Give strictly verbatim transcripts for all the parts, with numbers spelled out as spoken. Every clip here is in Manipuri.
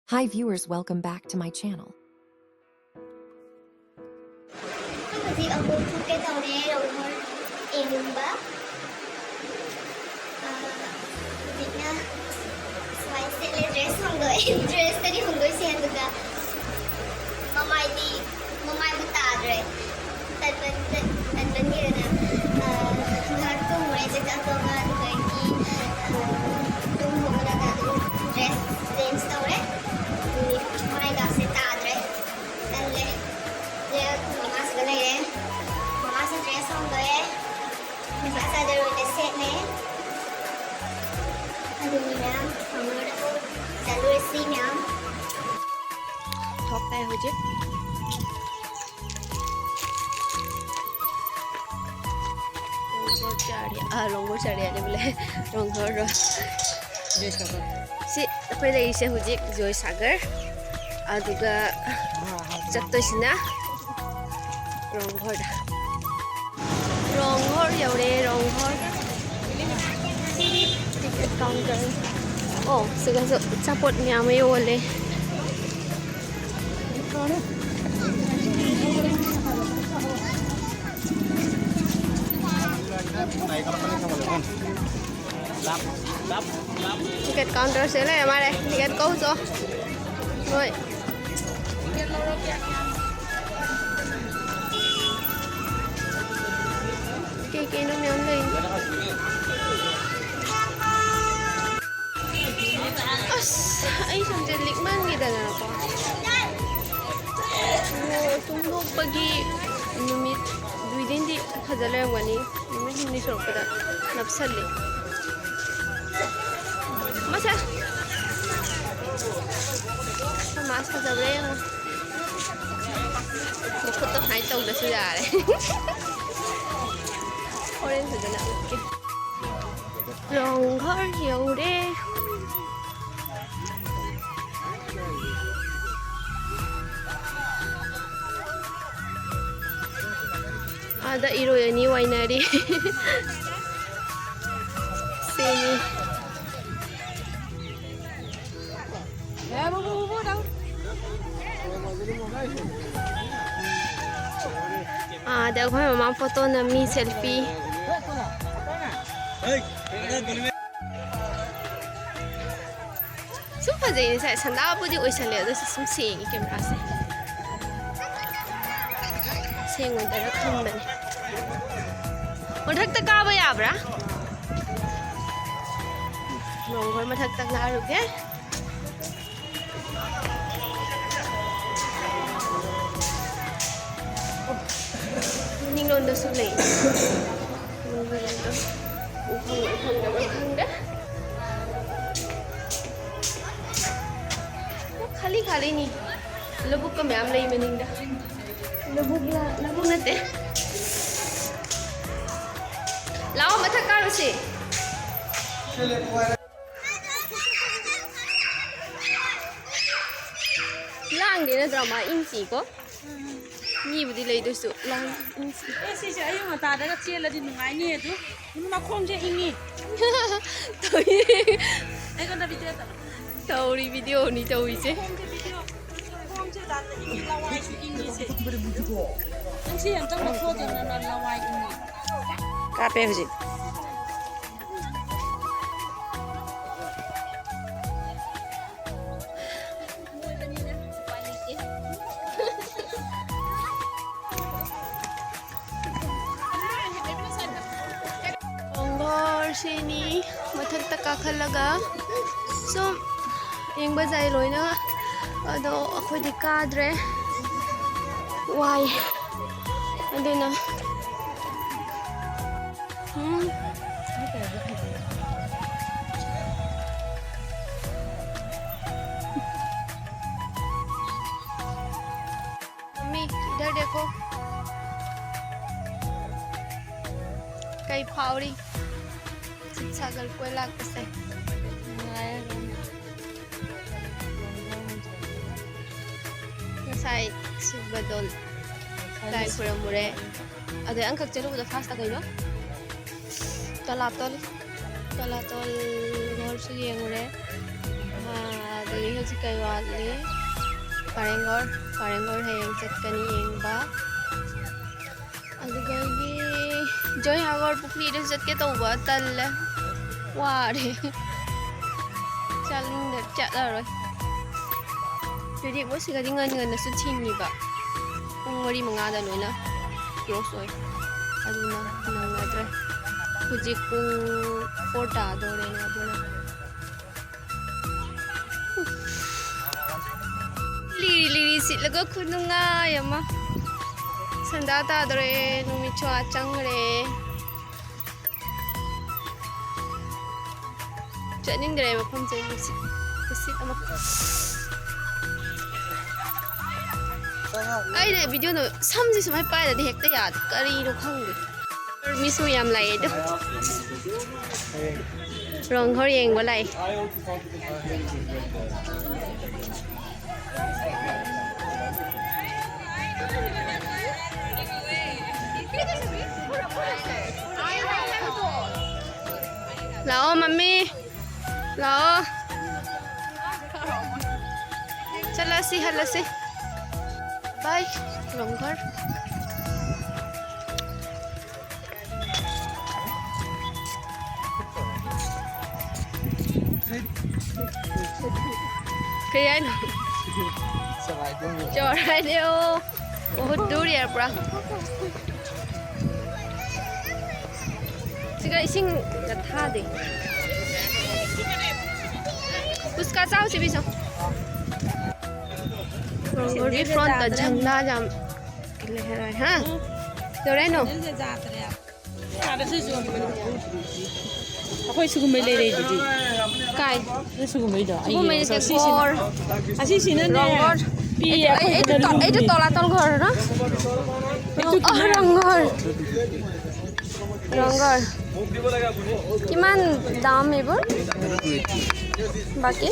Hi viewers, welcome back to my channel. ꯍꯧꯖꯤꯛ ꯑꯃꯨꯛ ꯊꯣꯛꯀꯦ ꯇꯧꯔꯦ ꯔꯣꯡꯍꯣꯔ ꯌꯦꯡꯅꯤꯡꯕ꯫ ꯑꯥ, ꯍꯧꯖꯤꯛꯅ ꯁꯨꯃꯥꯏꯅ ꯁꯦꯠꯂꯦ, ꯗ꯭ꯔꯦꯁ ꯍꯣꯡꯗꯣꯛꯑꯦ꯫ ꯗ꯭ꯔꯦꯁꯇꯗꯤ ꯍꯣꯡꯗꯣꯛꯏꯁꯦ, ꯑꯗꯨꯒ ꯃꯃꯥꯏꯗꯤ, ꯃꯃꯥꯏꯕꯨ ꯇꯥꯗ꯭ꯔꯦ꯫ ꯇꯟꯃꯟ-, ꯇꯟꯃꯟꯒꯤꯗꯅ, ꯑꯥ, ꯉꯥꯏꯍꯥꯛ ꯇꯨꯝꯃꯨꯔꯦ ꯆꯥꯛ ꯆꯥ ꯇꯣꯛꯑꯒ, ꯑꯗꯨꯗꯒꯤ, ꯑꯥ, ꯇꯨꯝ ꯍꯧꯒꯠꯂꯒ ꯑꯗꯨꯝ ꯗ꯭ꯔꯦꯁ ꯆꯦꯟꯖ ꯇꯧꯔꯦ꯫ ꯑꯗꯨꯒꯤ ꯃꯥꯏꯒꯥꯁꯦ ꯇꯥꯗ꯭ꯔꯦ꯫ ꯇꯜꯂꯦ꯫ ꯁꯤꯗ ꯃꯃꯥꯁꯤꯒ ꯂꯩꯔꯦ꯫ ꯃꯃꯥꯁꯦ ꯗ꯭ꯔꯦꯁ ꯍꯣꯡꯗꯣꯛꯑꯦ꯫ ꯄꯩꯁꯥ ꯆꯥꯗꯔꯣꯏꯗ ꯁꯦꯠꯅꯦ꯫ ꯑꯗꯨꯅꯤ ꯃꯌꯥꯝ, ꯐꯪꯉꯔꯣꯏꯗ ꯆꯠꯂꯨꯔꯁꯤ ꯃꯌꯥꯝ꯫ ꯊꯣꯛꯇꯥꯏ ꯍꯧꯖꯤꯛ꯫ ꯔꯣꯡꯒꯣꯔ ꯆꯥꯔꯤ-, ꯑꯥ, ꯔꯣꯡꯒꯣꯔ ꯆꯥꯔꯤ ꯍꯥꯏꯕ ꯂꯩ꯫ ꯔꯣꯡꯒꯣꯔ ꯔꯣ-, ꯁꯤ ꯑꯩꯈꯣꯏ ꯂꯩꯔꯤꯁꯦ ꯍꯧꯖꯤꯛ ꯖꯣꯏꯁꯥꯒꯔ, ꯑꯗꯨꯒ ꯆꯠꯇꯣꯏꯁꯤꯅ ꯔꯣꯡꯒꯣꯔꯗ꯫ ꯔꯣꯡꯒꯣꯔ ꯌꯧꯔꯦ, ꯔꯣꯡꯒꯣꯔ꯫ Ticket counter. ꯑꯣ, ꯁꯤꯗꯁꯨ ꯑꯆꯥꯄꯣꯠ ꯃꯌꯥꯝ ꯑꯃ ꯌꯣꯜꯂꯦ꯫ ꯇꯤꯀꯦꯠ ꯀꯥꯎꯟꯇꯔꯁꯦ ꯂꯩꯔ ꯃꯥꯜꯂꯦ꯫ ꯇꯤꯀꯦꯠ ꯀꯛꯎꯆꯣ꯫ ꯍꯣꯏ꯫ ꯀꯩ ꯀꯩꯅꯣ ꯃꯌꯥꯝ ꯂꯩ꯫ ꯑꯁ, ꯑꯩ ꯁꯝꯁꯦ ꯂꯤꯛꯃꯟꯒꯤꯗꯅꯀꯣ꯫ ꯑꯣ, ꯁꯨꯝ ꯅꯣꯛꯄꯒꯤ ꯅꯨꯃꯤꯠ ꯗꯨꯏꯗꯤꯟꯗꯤ ꯐꯖ ꯂꯩꯔꯝꯒꯅꯤ꯫ ꯅꯨꯃꯤꯠ ꯍꯨꯝꯅꯤ ꯁꯨꯔꯛꯄꯗ ꯅꯞꯁꯜꯂꯤ꯫ ꯃꯁꯦ꯫ ꯃꯥꯁ ꯐꯖꯕ꯭ꯔꯥ ꯌꯦꯡꯉꯣ꯫ ꯃꯈꯨꯠꯇꯣ ꯁꯨꯃꯥꯏꯅ ꯇꯧꯗ꯭ꯔꯁꯨ ꯌꯥꯔꯦ꯫ ꯍꯣꯔꯦꯟ ꯐꯖꯅ ꯎꯠꯀꯦ꯫ ꯔꯣꯡꯒꯔ ꯌꯧꯔꯦ꯫ ꯑꯥꯗ ꯏꯔꯣꯏ ꯑꯅꯤ ꯋꯥꯏꯅꯔꯤ꯫ ꯁꯤꯅꯤ꯫ ꯑꯥꯗ ꯑꯩꯈꯣꯏ ꯃꯃꯥ ꯐꯣꯇꯣ ꯅꯝꯃꯤ, ꯁꯦꯜꯐꯤ꯫ ꯁꯨꯝ ꯐꯖꯩꯅꯦ ꯁꯥꯏ꯫ ꯁꯟꯗꯥꯕꯨꯗꯤ ꯑꯣꯏꯁꯜꯂꯦ, ꯑꯗꯨꯁꯨ ꯁꯨꯝ ꯁꯦꯡꯉꯤ ꯀꯦꯝꯄꯁꯁꯦ꯫ ꯁꯦꯡꯉꯣꯏꯗꯔ ꯈꯟꯕꯅꯦ꯫ ꯃꯊꯛꯇ ꯀꯥꯕ ꯌꯥꯕ꯭ꯔꯥ? ꯅꯣꯡꯈꯣꯏ ꯃꯊꯛꯇ ꯀꯥꯔꯨꯒꯦ꯫ ꯃꯅꯤꯡꯂꯣꯝꯗꯁꯨ ꯂꯩ꯫ ꯃꯅꯤꯡꯂꯣꯝꯗ ꯎꯐꯪ, ꯎꯐꯪꯗꯕ꯭ꯔꯥ ꯈꯪꯗꯦ꯫ ꯈꯥꯂꯤ ꯈꯥꯂꯤꯅꯤ꯫ ꯂꯧꯕꯨꯛꯀ ꯃꯌꯥꯝ ꯂꯩ ꯃꯅꯤꯡꯗ꯫ ꯂꯧꯕꯨꯛ ꯂ-, ꯂꯧꯕꯨꯛ ꯅꯠꯇꯦ꯫ ꯂꯥꯛꯑꯣ, ꯃꯊꯛ ꯀꯥꯔꯨꯁꯦ꯫ ꯂꯥꯡꯗꯦ ꯅꯠꯇ꯭ꯔꯣ? ꯃꯥ ꯏꯪ ꯆꯤꯛꯏꯀꯣ꯫ ꯃꯤꯕꯨꯗꯤ ꯂꯩꯗꯣꯏꯁꯨ ꯂꯥꯡ ꯏꯪ ꯆꯤꯛꯏ꯫ ꯑꯦ, ꯁꯤꯁꯦ ꯑꯌꯨꯛ ꯉꯟꯇꯥꯗꯒ ꯆꯦꯜꯂꯗꯤ ꯅꯨꯡꯉꯥꯏꯅꯤ ꯑꯗꯨ꯫ ꯃꯈꯣꯡꯁꯦ ꯏꯪꯉꯤ꯫ ꯇꯧꯏ꯫ ꯑꯩꯉꯣꯟꯗ ꯚꯤꯗꯤꯑꯣ ꯇꯧ꯫ ꯇꯧꯔꯤ, ꯚꯤꯗꯤꯑꯣꯅꯤ ꯇꯧꯔꯤꯁꯦ꯫ ꯈꯣꯡꯁꯦ ꯚꯤꯗꯤꯑꯣ, ꯈꯣꯡꯁꯦ ꯖꯥꯠꯇ ꯏꯪꯉꯤ, ꯂꯋꯥꯏꯁꯨ ꯏꯪꯉꯤꯁꯦ꯫ ꯅꯪ ꯁꯤ ꯑꯝꯇꯪ ꯂꯧꯊꯣꯛꯑꯗꯅ ꯅꯪ ꯂꯋꯥꯏ ꯏꯪꯉꯤ꯫ ꯀꯥꯞꯄꯦ ꯍꯧꯖꯤꯛ꯫ ꯈꯣꯡꯒꯣꯔ ꯁꯤꯅꯤ ꯃꯊꯛꯇ ꯀꯥꯈꯠꯂꯒ ꯁꯨꯝ ꯌꯦꯡꯕ ꯌꯥꯏ ꯂꯣꯏꯅ꯫ ꯑꯗꯣ ꯑꯩꯈꯣꯏꯗꯤ ꯀꯥꯗ꯭ꯔꯦ, ꯋꯥꯏ꯫ ꯑꯗꯨꯅ ꯎꯝ꯫ ꯃꯤ ꯏꯙꯔ ꯗꯦꯈꯣ꯫ ꯀꯩ ꯐꯥꯎꯔꯤ? ꯁꯤꯕꯁꯥꯒꯔ ꯀꯣꯏ ꯂꯥꯛꯄꯁꯦ꯫ ꯅꯨꯡꯉꯥꯏꯔꯦ꯫ ꯉꯁꯥꯏ ꯁꯤꯕꯗꯣ ꯂꯥꯏ ꯈꯨꯔꯝꯃꯨꯔꯦ꯫ ꯑꯗꯩ ꯑꯪꯈꯛ ꯆꯠꯂꯨꯕꯗ ꯐꯥꯔꯁꯇ ꯀꯩꯅꯣ? ꯇꯂꯥꯇꯣꯜ꯫ ꯇꯂꯥꯇꯣꯜ ꯃꯍꯜꯁꯨ ꯌꯦꯡꯉꯨꯔꯦ꯫ ꯑꯥ, ꯑꯗꯒꯤ ꯍꯧꯖꯤꯛ ꯀꯩ ꯋꯥꯠꯂꯤ? ꯀꯥꯔꯦꯡꯒꯣꯔ, ꯀꯥꯔꯦꯡꯒꯣꯔ ꯍꯌꯦꯡ ꯆꯠꯀꯅꯤ ꯌꯦꯡꯕ꯫ ꯑꯗꯨꯗꯒꯤ ꯖꯣꯏꯁꯥꯒꯔ ꯄꯨꯈ꯭ꯔꯤꯗꯁꯨ ꯆꯠꯀꯦ ꯇꯧꯕ, ꯇꯜꯂꯦ, ꯋꯥꯔꯦ꯫ ꯆꯠꯅꯤꯡꯗ ꯆꯠꯂꯔꯣꯏ꯫ ꯑꯗꯨꯗꯤ ꯃꯣꯏ ꯁꯤꯒꯗꯤ ꯉꯟ ꯉꯟꯅꯁꯨ ꯊꯤꯡꯉꯤꯕ, ꯄꯨꯡ ꯃꯔꯤ ꯃꯉꯥꯗ ꯂꯣꯏꯅ ꯀ꯭ꯂꯣꯁ ꯑꯣꯏ꯫ ꯑꯗꯨꯅ ꯅꯪꯅꯗ꯭ꯔꯦ꯫ ꯍꯧꯖꯤꯛ ꯄꯨꯡ ꯐꯣꯔ ꯇꯥꯗꯣꯔꯦꯅꯦ꯫ ꯑꯗꯨꯅ ꯂꯤꯔꯤ ꯂꯤꯔꯤ ꯁꯤꯠꯂꯒ ꯈꯨꯅꯨꯡꯉꯥꯏ ꯑꯃ꯫ ꯁꯟꯗꯥ ꯇꯥꯗꯣꯔꯦ, ꯅꯨꯃꯤꯠꯁꯨ ꯑꯥ ꯆꯪꯈ꯭ꯔꯦ꯫ ꯆꯠꯅꯤꯡꯗ꯭ꯔꯦ ꯃꯐꯝꯁꯦ꯫ ꯅꯨꯡꯁꯤꯠ, ꯅꯨꯡꯁꯤꯠ ꯑꯃ꯫ ꯑꯩꯅ ꯚꯤꯗꯤꯑꯣꯗꯣ ꯁꯝꯁꯦ ꯁꯨꯃꯥꯏꯅ ꯄꯥꯏꯔꯗꯤ ꯍꯦꯛꯇ ꯌꯥꯗꯦ, ꯀꯔꯤꯅꯣ ꯈꯪꯗꯦ꯫ ꯃꯤꯁꯨ ꯌꯥꯝ ꯂꯥꯛꯑꯦ ꯑꯗꯣ꯫ ꯔꯣꯡꯍꯣꯔ ꯌꯦꯡꯕ ꯂꯥꯛꯑꯦ꯫ ꯂꯥꯛꯑꯣ ꯃꯝꯃꯤ, ꯂꯥꯛꯑꯣ꯫ ꯆꯠꯂꯁꯤ, ꯍꯜꯂꯁꯤ꯫ ꯕꯥꯏ, ꯔꯣꯡꯍꯣꯔ꯫ ꯀꯩ ꯍꯥꯏꯅꯣ? ꯆꯣꯔ ꯍꯥꯏꯗꯦ, ꯑꯣ꯫ ꯕꯍꯨꯠ ꯗꯨꯔ ꯌꯥꯔ ꯄꯨꯔꯥ꯫ ꯁꯤꯗ ꯏꯁꯤꯡꯒ ꯊꯥꯗꯦ꯫ ꯄꯨꯁꯀꯥ ꯆꯥꯎꯁꯤ ꯕꯤꯁꯣ꯫ ꯔꯣꯡꯒꯣꯔꯒꯤ ꯐ꯭ꯔꯣꯟꯠꯇ ꯖꯟꯗꯥ ꯌꯥꯝ ꯂꯩꯍꯧꯔꯦ, ꯍꯥ? ꯀꯩꯗꯧꯔꯦ ꯍꯥꯏꯅꯣ? ꯑꯩꯈꯣꯏ ꯁꯤꯒꯨꯝꯕꯩ ꯂꯩꯔꯛꯏꯗꯨꯗꯤ꯫ ꯀꯥꯏ? ꯑꯩꯈꯣꯏ ꯁꯤꯒꯨꯝꯕꯩꯗꯣ꯫ ꯑꯩ ꯁꯤꯒꯨꯝꯕꯩꯁꯦ ꯌꯦꯡꯉꯣ꯫ ꯁꯤꯁꯤꯅ, ꯒꯣꯔ꯫ ꯑꯁꯤꯁꯤꯅꯅꯦ, ꯔꯪꯒꯣꯔ। ꯄꯤꯌꯦ, এইটো, এই-, এইটো ত-, এইটো তলাতল ঘৰ ন? এইটো অ, কিমান? ৰংঘৰ। ৰংঘৰ। কিমান দাম এইবোৰ? বাকী?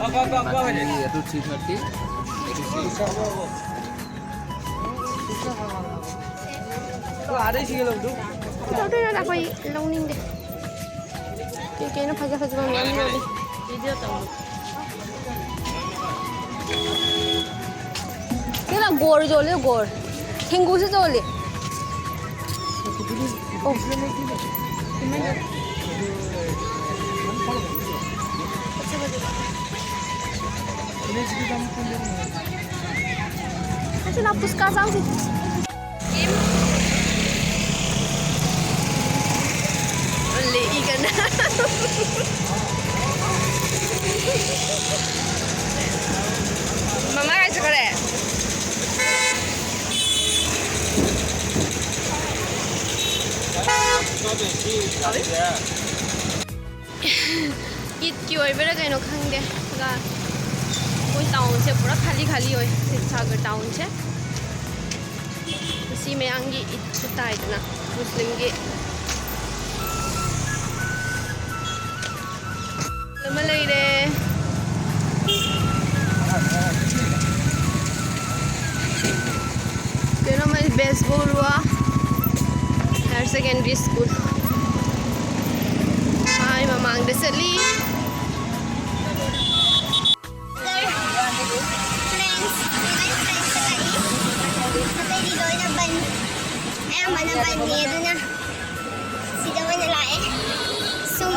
বাকী এইটো থ্ৰী থাৰ্টি, এইটো থ্ৰী। ꯇꯧꯗꯣꯏꯅꯣꯗ ꯑꯩꯈꯣꯏ ꯂꯧꯅꯤꯡꯗꯦ꯫ ꯀꯩ ꯀꯩꯅꯣ ꯐꯖ ꯐꯖꯕ ꯃꯌꯥꯝ ꯌꯣꯜꯂꯤ꯫ ꯚꯤꯗꯤꯑꯣ ꯇꯧ꯫ ꯒꯣꯔ ꯌꯣꯜꯂꯦ, ꯒꯣꯔ꯫ ꯊꯦꯡꯒꯨꯁꯨ ꯌꯣꯜꯂꯦ꯫ ꯑꯣ꯫ ꯑꯁꯤ ꯂꯥꯎ, ꯄꯨꯁꯀꯥ ꯆꯥꯎꯁꯤ꯫ ꯂꯦꯛꯏꯒꯅ꯫ ꯃꯃꯥ ꯀꯥꯏ ꯆꯠꯈ꯭ꯔꯦ? ꯏꯗꯀꯤ ꯑꯣꯏꯕꯩꯔꯥ ꯀꯩꯅꯣ ꯈꯪꯗꯦ, ꯑꯗꯨꯒ ꯑꯩꯈꯣꯏ ꯇꯥꯎꯟꯁꯦ ꯄꯨꯔꯥ ꯈꯥꯂꯤ ꯈꯥꯂꯤ ꯑꯣꯏ, ꯁꯤꯕꯁꯥꯒꯔ ꯇꯥꯎꯟꯁꯦ꯫ ꯉꯁꯤ ꯃꯌꯥꯝꯒꯤ ꯏꯗꯁꯨ ꯇꯥꯏꯗꯅ, ꯃꯨꯁꯂꯤꯝꯒꯤ꯫ ꯑꯃ ꯂꯩꯔꯦ꯫ ꯀꯩꯅꯣ ꯃꯣꯏ ꯕꯦꯁꯕꯣꯜ ꯋꯥ ꯍꯥꯌꯔ ꯁꯦꯀꯦꯟꯗꯔꯤ ꯁ꯭ꯀꯨꯜ꯫ ꯃꯥꯏ ꯃꯃꯥꯡꯗ ꯆꯠꯂꯤ꯫ ꯐ꯭ꯔꯦꯟꯁ, ꯐ꯭ꯔꯦꯟꯁ ꯂꯥꯛꯏ꯫ ꯑꯇꯩꯗꯤ ꯂꯣꯏꯅ ꯕꯟ꯫ ꯑꯌꯥꯝꯕꯅ ꯕꯟꯅꯤ ꯑꯗꯨꯅ꯫ ꯁꯤꯗ ꯑꯣꯏꯅ ꯂꯥꯛꯑꯦ꯫ ꯁꯨꯝ꯫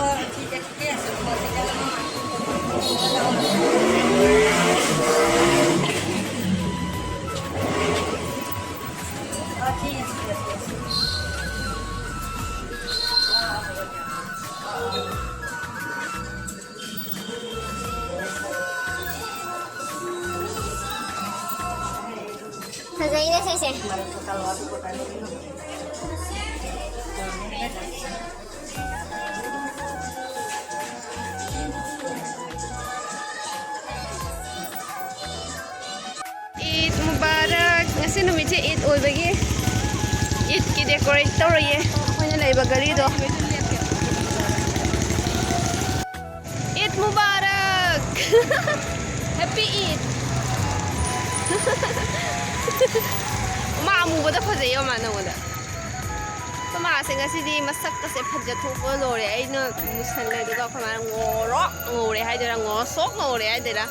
ꯐꯖꯩꯅꯦ ꯁꯤꯁꯦ꯫ ꯏꯗ ꯃꯨꯕꯥꯔꯛ꯫ ꯉꯁꯤ ꯅꯨꯃꯤꯠꯁꯦ ꯏꯗ ꯑꯣꯏꯕꯒꯤ ꯏꯗꯀꯤ ꯗꯦꯀꯣꯔꯦꯠ ꯇꯧꯔꯤꯌꯦ ꯑꯩꯈꯣꯏꯅ ꯂꯩꯕ ꯒꯥꯔꯤꯗꯣ꯫ ꯏꯗ ꯃꯨꯕꯥꯔꯛ! ꯍꯦꯄꯤ ꯏꯗ! ꯃꯥ ꯑꯃꯨꯕꯗ ꯐꯖꯩꯌꯦ ꯃꯥ ꯅꯉꯣꯟꯗ꯫ ꯑꯩꯈꯣꯏ ꯃꯥꯁꯦ ꯉꯁꯤꯗꯤ ꯃꯁꯛꯀꯁꯦ ꯐꯖꯊꯣꯛꯄ ꯂꯣꯏꯔꯦ꯫ ꯑꯩꯅ ꯃꯨꯁꯜꯂꯦ, ꯑꯗꯨꯒ ꯑꯩꯈꯣꯏ ꯃꯥꯅ ꯉꯧꯔꯣꯛ ꯉꯧꯔꯦ ꯍꯥꯏꯗꯣꯏꯔꯥ, ꯉꯧꯁꯣꯛ ꯉꯧꯔꯦ ꯍꯥꯏꯗꯣꯏꯔꯥ꯫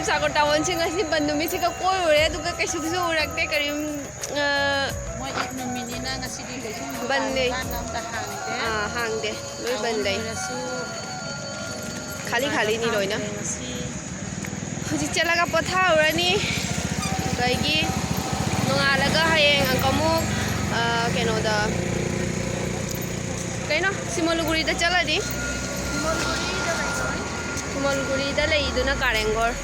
ꯁꯥꯒꯣꯔ ꯇꯥꯎꯟꯁꯦ ꯉꯁꯤ ꯕꯟ ꯅꯨꯃꯤꯠꯁꯤꯒ ꯀꯣꯏꯔꯨꯔꯦ, ꯑꯗꯨꯒ ꯀꯩꯁꯨꯁꯨ ꯎꯔꯛꯇꯦ꯫ ꯀꯔꯤꯝ, ꯑ, ꯃꯣꯏ ꯏꯗ ꯅꯨꯃꯤꯠꯅꯤꯅ ꯉꯁꯤꯗꯤ ꯀꯩꯁꯨ ꯕꯟ ꯂꯩ꯫ ꯗꯨꯀꯥꯟ ꯑꯝꯇ ꯍꯥꯡꯗꯦ꯫ ꯑꯥ, ꯍꯥꯡꯗꯦ, ꯂꯣꯏ ꯕꯟ ꯂꯩ꯫ ꯑꯣꯏꯔꯁꯨ ꯈꯥꯂꯤ ꯈꯥꯂꯤꯅꯤ ꯂꯣꯏꯅ꯫ ꯉꯁꯤ ꯍꯧꯖꯤꯛ ꯆꯠꯂꯒ ꯄꯣꯊꯥꯔꯨꯔꯅꯤ꯫ ꯑꯗꯒꯤ ꯅꯣꯡꯉꯥꯜꯂꯒ ꯍꯌꯦꯡ ꯑꯃꯨꯛ, ꯑ, ꯀꯩꯅꯣꯗ, ꯀꯩꯅꯣ, ꯁꯤꯃꯣꯂꯨꯒꯨꯔꯤꯗ ꯆꯠꯂꯅꯤ꯫ ꯁꯤꯃꯣꯂꯨꯒꯨꯔꯤꯗ ꯂꯩꯗꯨꯅ ꯀꯥꯔꯦꯡꯒꯣꯔ꯫